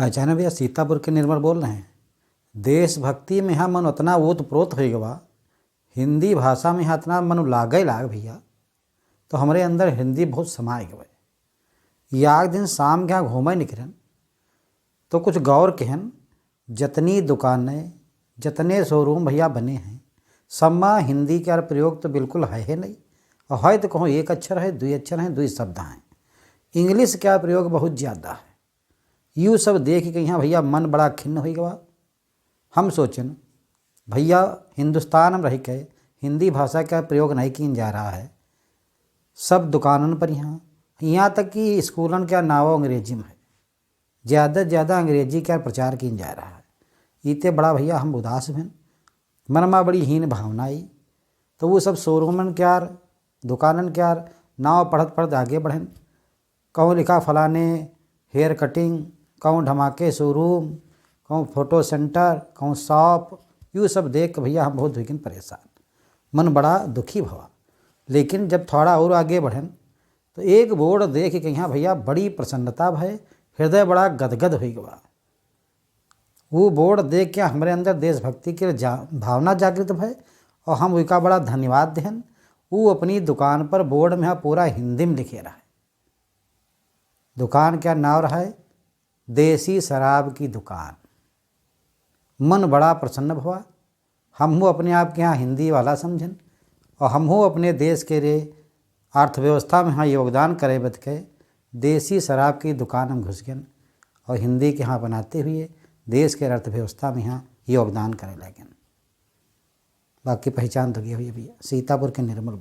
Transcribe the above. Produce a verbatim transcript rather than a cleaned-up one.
पहचाने भैया, सीतापुर के निर्मल बोल रहे हैं। देशभक्ति में यहाँ मन उतना ओत प्रोत होइ गवा, हिंदी भाषा में यहाँ इतना मन लागे लाग भैया, तो हमरे अंदर हिंदी बहुत समाए गवे। याक दिन शाम के यहाँ घूमे निकरन, तो कुछ गौर केहन, जतनी दुकानें, जतने showroom भैया बने हैं, सब मा हिंदी का प्रयोग तो बिल्कुल है ही नहीं। और है तो कहूँ एक अक्षर है, दुई अक्षर हैं, दुई शब्द हैं। English का प्रयोग बहुत ज्यादा है। यू सब देख के यहाँ भैया मन बड़ा खिन्न होइ गवा। हम सोचन, भैया, हिंदुस्तान में रह के हिंदी भाषा का प्रयोग नहीं कीन जा रहा है, सब दुकानन पर यहाँ, यहाँ तक कि स्कूलन का नाव अंग्रेजी में है, ज्यादा से ज्यादा अंग्रेजी का प्रचार कीन जा रहा है। इते बड़ा भैया हम उदास भेन, मन मा बड़ी हीन भावना आई। तो वो सब showroomन क्यार, दुकानन क्यार नाव पढ़त पढ़त आगे बढ़न। कहूँ लिखा फलाने hair cutting, कहूँ धमाके showroom, कहूँ photo center, कहूँ shop, यू सब देख के भैया हम बहुत हुइगन परेशान, मन बड़ा दुखी भवा। लेकिन जब थोड़ा और आगे बढ़न, तो एक board देख के यहाँ भैया बड़ी प्रसन्नता भय, हृदय बड़ा गदगद होइ गवा। वो board देख के हमरे अंदर देशभक्ति के जा-, भावना जागृत भय और हम उनका बड़ा धन्यवाद देहन। वो अपनी दुकान पर board में पूरा हिंदी में लिखे रहे। दुकान का नाव रहे देसी शराब की दुकान। मन बड़ा प्रसन्न भवा। हमहू अपने आप के यहाँ हिंदी वाला समझन और हमहू अपने देश के रे अर्थव्यवस्था में यहाँ योगदान करे बद के देसी शराब की दुकान में घुस गन और हिंदी के यहाँ बनाते हुए देश के अर्थव्यवस्था में यहाँ योगदान करे लगन। बाकी पहचान तो गई हुई भैया, सीतापुर के निर्मल बोल।